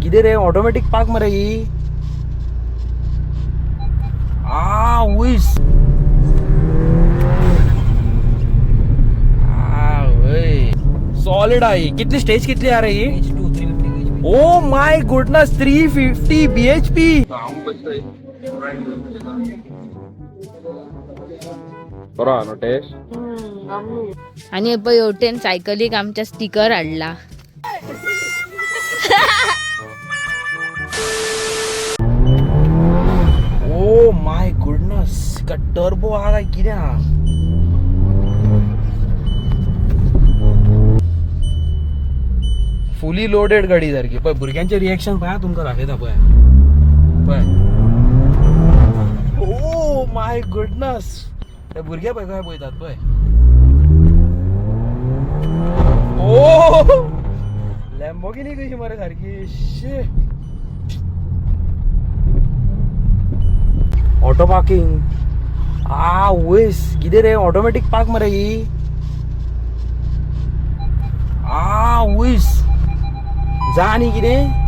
कितें रे, automatic park मरे ही. आ वयस सॉलिड आहे. कितली स्टेज कितली आ रे ही? Oh my goodness, 350 BHP. बरो आहा न्हू टेस्ट. आणि पळय हेवटेन सायकलीक आमच्या स्टिकर हाडला. ओ my goodness, का टर्बो हा काय कितें हा? फुली लोडेड गाडी सारखी. पळय भुरग्यांचे रिएक्शन पळय तुमकां दाखयता पळय पळय. ओ my goodness, ते भुरगे पळय काय पळयतात पळय. ओ लॅम्बोगिनी कशी मरे सारखी. शी, ऑटो पार्किंग. आ वयस, कितें रे, ऑटोमॅटीक पार्क मरे ही. आ वयस, जा न्ही कितें.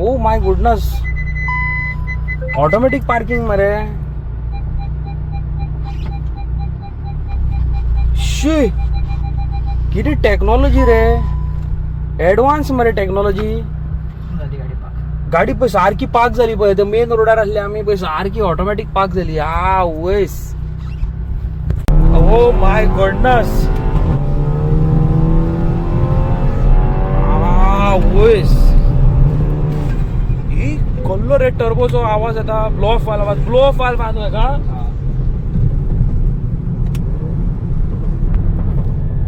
Oh my goodness, automatic parking मरे. शी, कितें टॅक्नॉलॉजी रे, एडवान्स मरे टॅक्नॉलॉजी. गाडी पळय सारकी पार्क जाली पळय, ते मेन रोडार आसले आमी पळय, सारकी ऑटोमॅटीक पार्क जाली. आ वयस, ओ my goodness. आ वयस, ही कल्लो रे टर्बोचो आवाज येता. ब्लो ऑफ आवाज, ब्लो ऑफ आवाज हाका.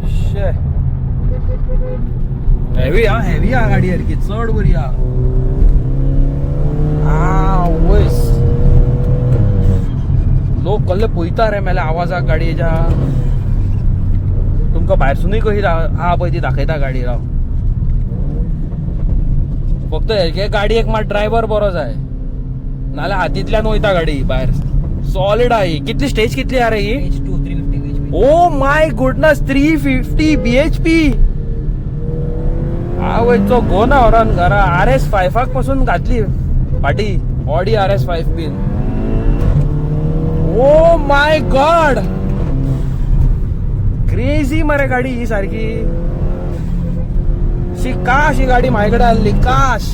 शे, हेवी हा, हेवी हा गाडी सारकी, चड बरी हा. आ वयस, लोक कसले पळयता रे मेल्या आवाजाक गाडयेच्या. तुमकां भायरसुनूय कशी आहा पळय ती दाखयता गाडी. राव, फक्त हे गाडयेक मात ड्रायव्हर बरो जाय, नाल्यार हातींतल्यान वयता गाडी भायर. सॉलिड आहा ही. कितली स्टेज कितली आहा रे ही? Oh my goodness, 350 BHP. आवयचो गोना व्हरोन घरा. आर एस फायफाक पासून घातली फाटी Audi R S five been. Oh my God, crazy मरे गाडी ही सारखी. शी, काश ही गाडी माझ्याकडे आली, काश.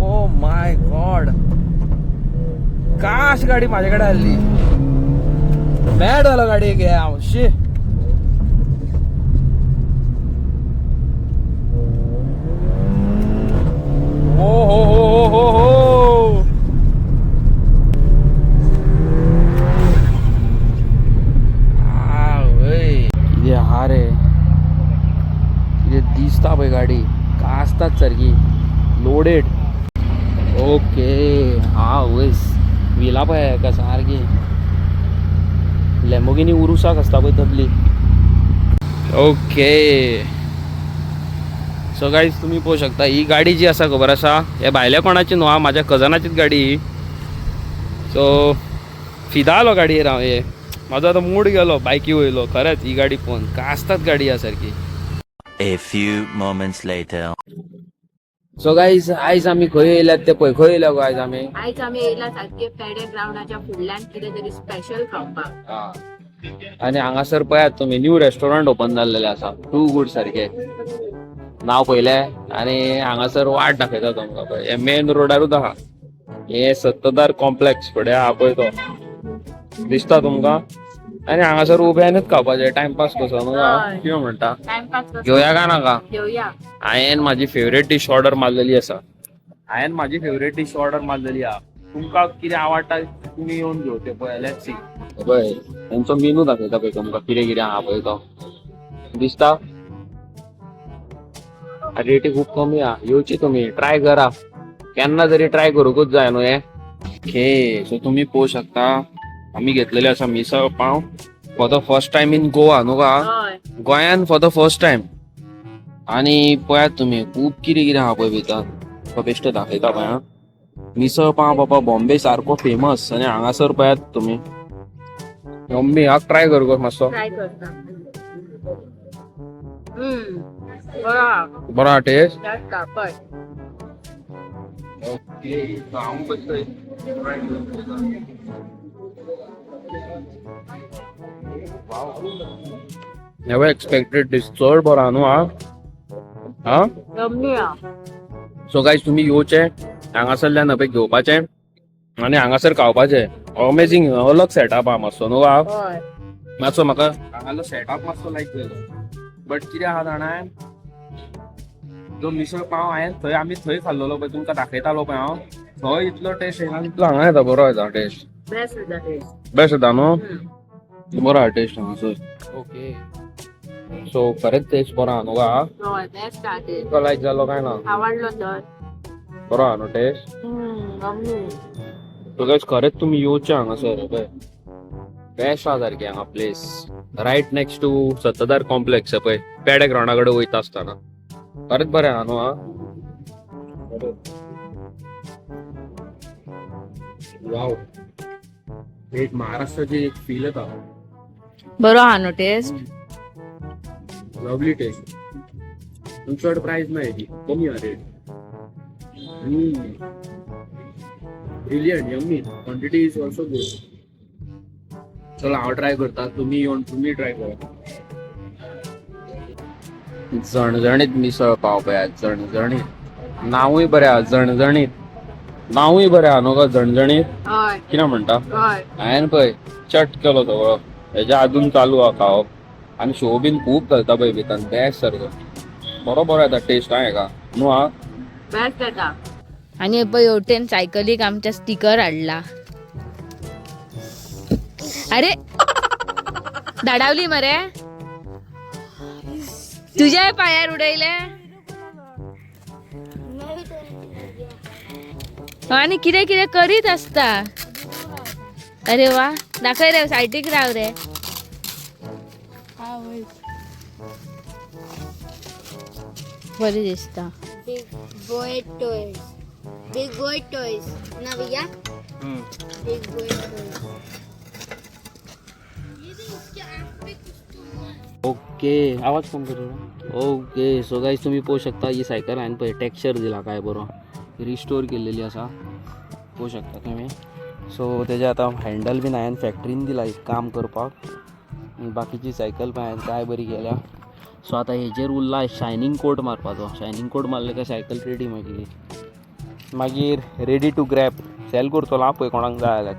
ओ my God, काश गाडी माझ्याकडे आली. मॅड झालो गाडी घे हांव. शी, ओ हो हो हो हो हो. कितें आहा रे, कितें दिसता पळय गाडी, कास्ताद सारकी लोडेड. ओके, हा वयस, व्हिला पळय हेका सारकी लॅम्बोगिनी उरुसाक आसता पळय तसली. ओके, सो गायज, तुमी पळोवंक शकता ही गाडी जी आसा, खबर आसा, हे भायल्या कोणाची न्हू हा, म्हाज्या कजनाचीच गाडी ही. सो फिदा आलो गाडयेर हांव. हे म्हाजो आतां मूड गेलो बायकी वयलो खरेंच ही गाडी पळोवन. कास्ताद गाडी ह्या सारकी. A few moments later. So guys, आयज आमी खंय येयल्यात ते पळय. खंय येयल्या गो आयज आमी? आयज आमी येयला सारके पेडे ग्रावंडाच्या फुडल्यान कितें तरी स्पेशल खावपाक. आनी हांगासर पळयात तुमी, न्यू रेस्टॉरंट ओपन जाल्लेलें आसा, टू गूड सारके नाव पळयलें. आनी हांगासर वाट दाखयता तुमकां पळय, हे मेन रोडारूच आहा हे सत्तदार कॉम्प्लेक्स फुडें आहा पळय तो दिसता तुमकां. आनी हांगासर उब्यानूच खावपाचें, टायमपास कसो न्हू. हय. कितें म्हणटा? टायमपास. घेवया काय नाका? घेवया. हांवें म्हाजी फेवरेट डीश ऑर्डर मारलेली आसा. हांवें म्हाजी फेवरेट डीश ऑर्डर मारलेली आहा. तुमकां कितें आवडटा तुमी येवन घेवचें. पळय, let's see. पळय, तेंचो मेनू दाखयता पळय तुमकां कितें कितें आहा पळय तो दिसता. रेटी खूब कमी आहा. येवची तुमी, ट्राय करा केन्ना तरी. ट्राय करूंकूच जाय न्हू हें. ओके, सो तुमी पळोवंक शकता, आमी घेतलेले आसा misal pav for the first time in Goa न्हू गा? हय. गोंयान फॉर the first time. आणि पळयात तुमी, खूब कितें कितें आहा पळय भितर. तुका बेश्टें दाखयता पळय हा. मिसळ पाव बाबा बॉम्बे सारको फेमस. आनी हांगासर पळयात तुमी, मम्मी हाक ट्राय कर गो मातसो. ट्राय करता. बरो आहा. बरो आहा टेस्ट. जास्त पळय. ओके, हांव बसतोय. नेवर एक्सपेक्टेड दिस. चड बरो आहा न्हू. हा हा. यम्मी आहा. सो गायज, तुमी येवचे हांगासरल्यान पळय घेवपाचें आनी हांगासर खावपाचें. अमेझींग, अलग सेटअप आहा मातसो न्हू हा. हय. मातसो म्हाका हांगालो सेटअप मातसो लायक जालो, बट कितें आहा जाणा, जो मिसळ पाव हांवें थंय आमी थंय खाल्लोलो पळय, तुमकां दाखयतालो पळय हांव, थंय इतलो टेस्ट येना तितलो हांगा येता. बरो येता टेस्ट. बेस्ट जाता टेस्ट. बेस्ट येता न्हू. बरो आहा टेस्ट हांगासर. ओके, सो खरेंच टेस्ट बरो आहा न्हू गा? हय, बेस्ट आहा टेस्ट. तुका लायक जालो काय ना? आवडलो तर. बरो आहा न्हू टेस्ट? यम्मी. सो गायज, खरेंच तुमी येवचे हांगासर. पळय, बेस्ट आहा सारकें हांगा place. Right next to Sattardhar complex पळय, पेडे ग्रावंडा कडेन वयता आसतना. खरेंच बरें आहा न्हू. हा, वाव, एक महाराष्ट्राची एक फील येता. बरो आहा न्हू टेस्ट? Lovely taste. चड प्राइस ना हेजी, कमी आहा rate. Brilliant, yummy. Quantity is also good. चला, हांव ट्राय करता, तुमी येवन तुमी ट्राय करा. झणझणीत मिसळ पाव पळयात, झणझणीत. नांवूय बरें आहा, झणझणीत. नांवूय बरें आहा न्हू गो, झणझणीत. हय. कितें म्हणटा? हय. हांवें पळय चट केलो सगळो. हेच्या अजून चालू आहा खावप आनी शो बीन खूब घालता पळय भितर. बेस्ट सारको, बरो बरो येता टेस्ट हा हेका न्हू हा. बेस्ट येता. आणि पळय, हेवटेन सायकलीक आमच्या स्टिकर हाडला. अरे, धाडावली मरे, तुझ्या पायार उडयले. आणि कितें कितें करीत असता. अरे वा, दाखय रे, सायटीक राव रे. बरी दिसता. Big boy toys. Big boy toys. ना भैया? Big boy toys. ये तो उसके आँख पे कुछ तो हुआ है. ओके, आवाज कम कर. ओके, सो गायज, तुमी पळोवंक शकता, ही सायकल हांवें पळय टॅक्चर दिला काय बरो, रिस्टोर केलेली आसा, पळोवंक शकता तुमी. सो तेजें आतां हँडल बीन हांवें फॅक्टरीन दिला एक काम करपाक. आनी बाकीची सायकल पण हांवें काय बरी केल्या. सो आतां हेजेर उरला शायनींग कोट मारपाचो. शायनींग कोट मारले काय सायकल रेडी. मागीर मागीर रेडी टू ग्रॅप, सेल करतलो हांव पळय कोणाक जाय जाल्यार.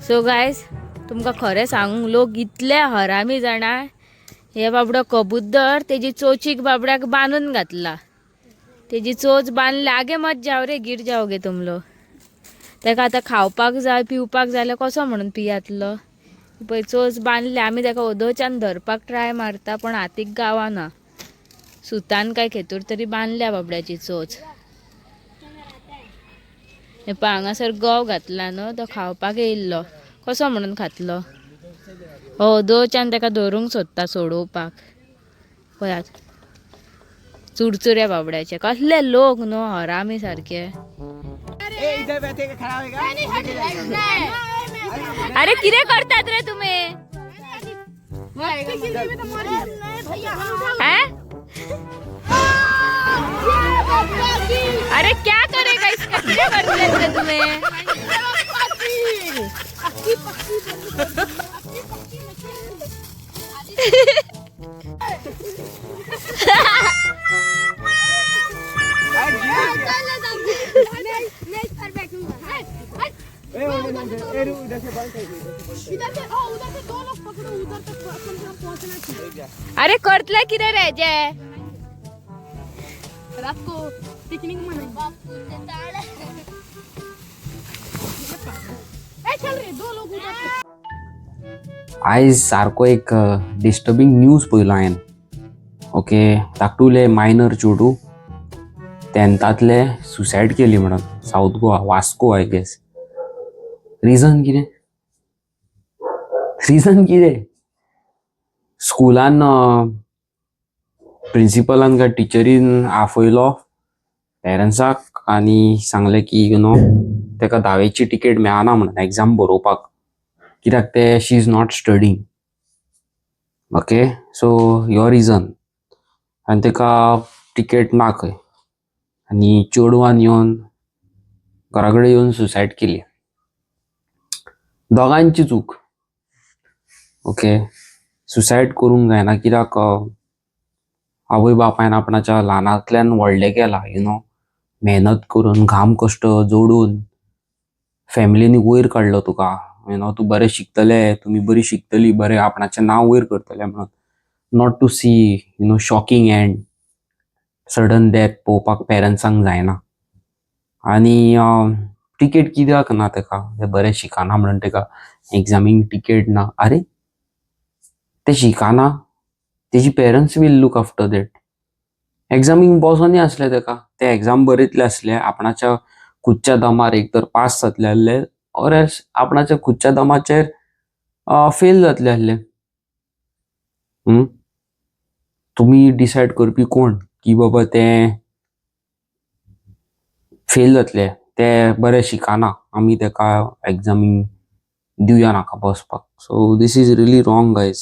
सो गायज, तुमकां खरें सांगू, लोक इतले हरामी जाणा, हे बाबडो कबूतर तेजी चोचीक बाबड्याक बांदून घातला. तेजी चोच बांदली. आगे मत जाव रे, गिर जावगे तुम लोग. ताका आतां खावपाक जाय, पिवपाक जाय जाल्यार कसो म्हणून पियातलो? पळय, चोच बांदली. आमी ताका ओदोच्यान धरपाक ट्राय मारता, पण हातीक गावना. सुतान काय खेतूर तरी बांदल्या बाबड्याची चोच. हे पळय, हांगासर गंव घातला न्हू, तो खावपाक येयल्लो. कसो म्हणून खातलो हो? ओदोच्यान ताका धरूंक सोदता सोडोवपाक. पळयात, चुरचुरे बाबड्याचे. कसले लोक न्हू, हरामी सारके. अरे, कितें करतात रे तुमी? हैं? अरे, क्या करेगा इसका? कितें करतात रे तुम्ही? मैं इस पर बैठूंगा. इधर से ओ, उधर से दो लोग पकड़ो, उधर तक कम से कम पहुंचना चाहिए. अरे, करतले कितें रे जे? रात को पिकनिक मनाएंगे. ए, चल रे, दो लोग उधर से. आयज सारको एक डिस्टर्बींग न्यूज पयलो हांवें. ओके, धाकटुले मायनर चेडूं तेन्थांतले सुसायड केली म्हणून, south Goa, Vasco I guess. Reason कितें? रिजन कितें? स्कुलान प्रिंसिपलान काय टिचरीन आफयलो पेरंट्साक आनी सांगलें की you know तेका धावेची टिकेट मेळना म्हणून एग्जाम बरोवपाक. कित्याक ते she is not studying. Okay, so हो रिजन. आनी तेका टिकेट ना खंय आनी चेडवान येवन घरा कडेन येवन सुसायड केली. दोगांयची चूक. ओके, सुसायड करूंक जायना कित्याक आवय बापायन आपणाच्या ल्हानांतल्यान व्हडलें केलां, you know, मेहनत करून, घाम कश्ट जोडून फॅमिलीनी वयर काडलो तुका, you know, तूं बरें शिकतलें, तुमी बरी शिकतली, बरें आपणाचें नांव वयर करतलें म्हणून. Not to see shocking and sudden death पळोवपाक पेरंट्सांक जायना. आनी टिकेट कित्याक ना तेका? तें बरें शिकना म्हणून तेका एग्जामीक टिकेट ना. आरे, तें शिकना, तेजी parents will look after that. एग्जामीक बसोनी आसलें तेका. ते एग्जाम बरयतले आसले आपणाच्या खुदच्या दमार, एक तर पास जातले आसले ऑर एल्स आपणाच्या खुदच्या दमाचेर फेल जातले आसले. तुमी डिसायड करपी कोण की बाबा तें फेल जातले, ते बरें शिकना, आमी तेका एग्जामीक दिवया नाका बसपाक? So this is really wrong, guys.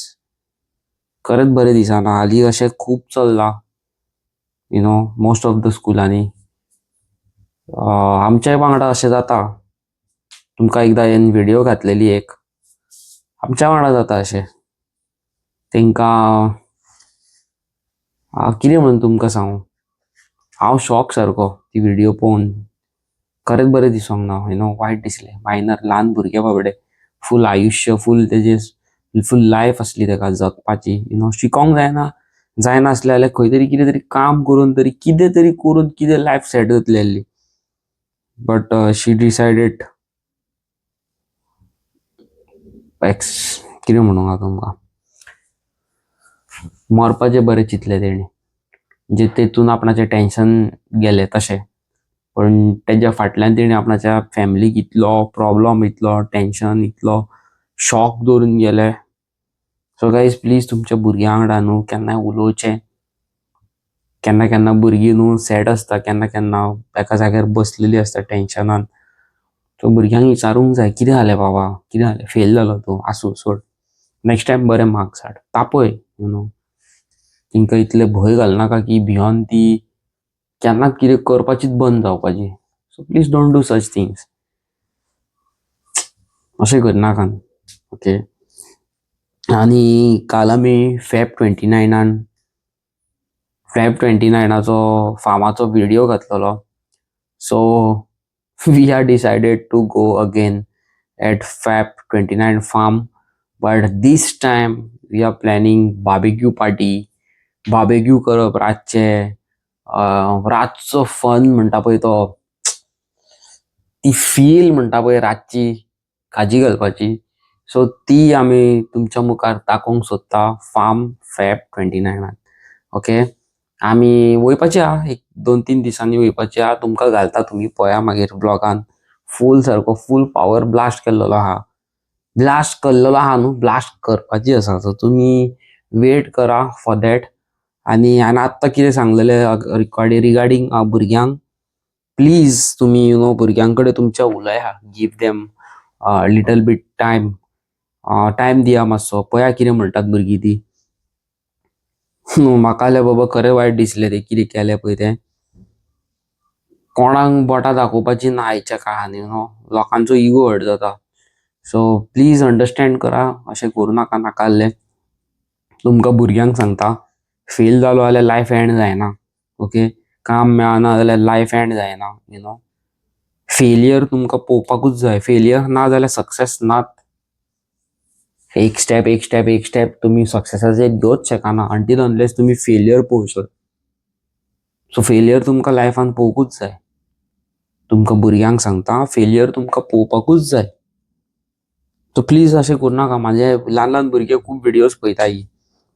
खरेंच बरें दिसना. हालीं अशें खूब चल्लां, most of the स्कुलांनी. आमच्याय वांगडा अशें जाता. तुमकां एकदां हांवें व्हिडियो घातलेली एक. आमच्या वांगडा जाता अशें. तांकां कितें म्हणून तुमकां सांगू, हांव शॉक सारको ती व्हिडियो पळोवन. खरेंच बरें दिसोंक ना, you know, वायट दिसलें. मायनर, ल्हान भुरगें बाबडें, फूल आयुश्य, फूल तेजे फूल लायफ आसली तेका जगपाची, you know. शिकोंक जायना, जायनासलें जाल्यार खंय तरी कितें तरी काम करून तरी, कितें तरी करून कितें लायफ सेट जातली आसली. बट she decided x, कितें म्हणूंक आतां तुमकां, मरपाचें बरें चिंतलें तेणी, म्हणजे तेतून आपणाचें टेंशन गेलें तशें. पण तेज्या फाटल्यान तेणी आपणाच्या फॅमिलीक इतलो प्रॉब्लम, इतलो टेंशन, इतलो शॉक दवरून गेले. सो गायज, प्लीज तुमच्या भुरग्यां वांगडा न्हू केन्नाय उलोवचें. केन्ना केन्ना भुरगीं न्हू सॅड आसता, केन्ना केन्ना एका जाग्यार बसलेली आसता टेंशनान. सो भुरग्यांक विचारूंक जाय, कितें जालें बाबा, कितें जालें, फेल जालो तूं, आसूं, सोड, नेक्स्ट टायम बरे मार्क्स हाड. तापय, you know, तेंकां इतले भंय घालनाका की भियोन ती केन्नाच कितें करपाचीच बंद जावपाची. So please don't do such things. अशें करनाका. ओके, आनी काल आमी फॅब 29आन, फॅब 29आचो फार्माचो व्हिडियो घातलेलो. So we are decided to go again at Feb 29 farm, but this time we are planning barbecue party. Barbecue करप रातचे, रातचो फन म्हणटा पळय तो, ती फील म्हणटा पळय, रातची काजी घालपाची, सो ती आमी तुमच्या मुखार दाखोवंक सोदता फार्म फॅब 29आन. ओके, आमी वयपाचे आहा, एक 2-3 दिसांनी वयपाचे आहा. तुमकां घालता, तुमी पळया मागीर ब्लॉगान. फूल सारको फूल पावर ब्लास्ट केल्लो आहा, ब्लास्ट केल्लो आहा न्हू, ब्लास्ट करपाची आसा. सो तुमी वेट करा फॉर that. आनी हांवें आत्तां कितें सांगलेलें रिगार्डींग भुरग्यांक, प्लीज तुमी you know भुरग्यां कडेन तुमच्या उलया. Give them little bit time. Time दिया मातसो, पळया कितें म्हणटात भुरगीं ती. म्हाका जाल्यार बाबा खरें वायट दिसलें तें कितें केलें पळय तें. कोणाक बोटां दाखोवपाची ना आयच्या काळान, you know, लोकांचो इगो हर्ट जाता. सो प्लीज अंडरस्टँड करा, अशें करूं नाका नाका जाल्लें. तुमकां भुरग्यांक सांगता, फेल जालो जाल्यार लायफ एंड जायना. ओके, काम मेळना जाल्यार लायफ एंड जायना, you know. Failure तुमकां पळोवपाकूच जाय. फेलियर ना जाल्यार सक्सेस नात. एक स्टेप, एक स्टेप, एक स्टेप तुमी सक्सेसाचेर घेवच शकना अंटील अनलेस तुमी फेलियर पळोवशत. सो फेलियर तुमकां लायफान पळोवकूच जाय. तुमकां भुरग्यांक सांगता, फेलियर तुमकां पळोवपाकूच जाय. सो प्लीज अशें करूं नाका. म्हाजे ल्हान ल्हान भुरगे खूब विडियोज पळयता, ही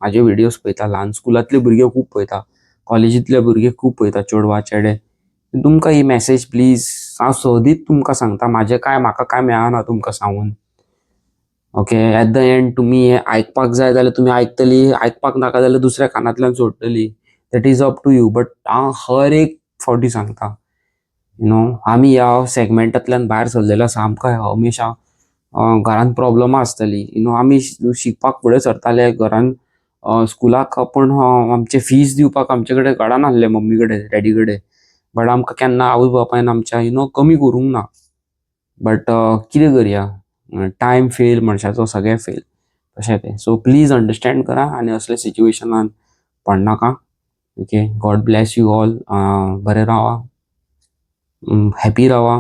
म्हाजे विडियोज पळयता. ल्हान स्कुलांतले भुरगे खूब पळयता, कॉलेजींतले भुरगे खूब पळयता, चेडवा चेडे. तुमकां ही मॅसेज प्लीज, हांव सदींच तुमकां सांगता, म्हाजें काय म्हाका काय मेळना तुमकां सांगून. ओके, एट the and तुमी हें आयकपाक जाय जाल्यार तुमी आयकतली, आयकपाक नाका जाल्यार दुसऱ्या कानांतल्यान सोडटली. That is up to you, but हांव हर एक फावटी सांगता, you know, आमी ह्या सेगमेंटांतल्यान भायर सरलेले आसा. आमकां हमेशा घरान प्रॉब्लमां आसताली, you know. आमी शिकपाक फुडें सरताले घरान, स्कुलाक, पूण आमचे फीज दिवपाक आमचे कडेन घडनासलें, मम्मी कडेन, डॅडी कडेन. बट आमकां केन्ना आवय बापायन आमच्या you know कमी करूंक ना. बट कितें करया, टायम फेल, मनशाचो सगळें फेल, तशें तें. सो प्लीज अंडरस्टँड करा आनी असल्या सिच्युएशनान पडनाका. Okay, God bless you all. बरें रावा, हॅपी रावा,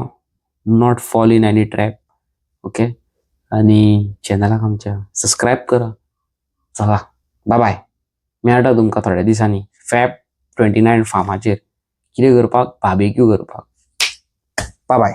not fall in any trap. Okay, आनी चॅनलाक आमच्या सबस्क्रायब करा. चला, बाय बाय. मेळटा तुमकां थोड्या दिसांनी फॅब 29 फार्माचेर. कितें करपाक? बार्बेक्यू करपाक. बाय बाय.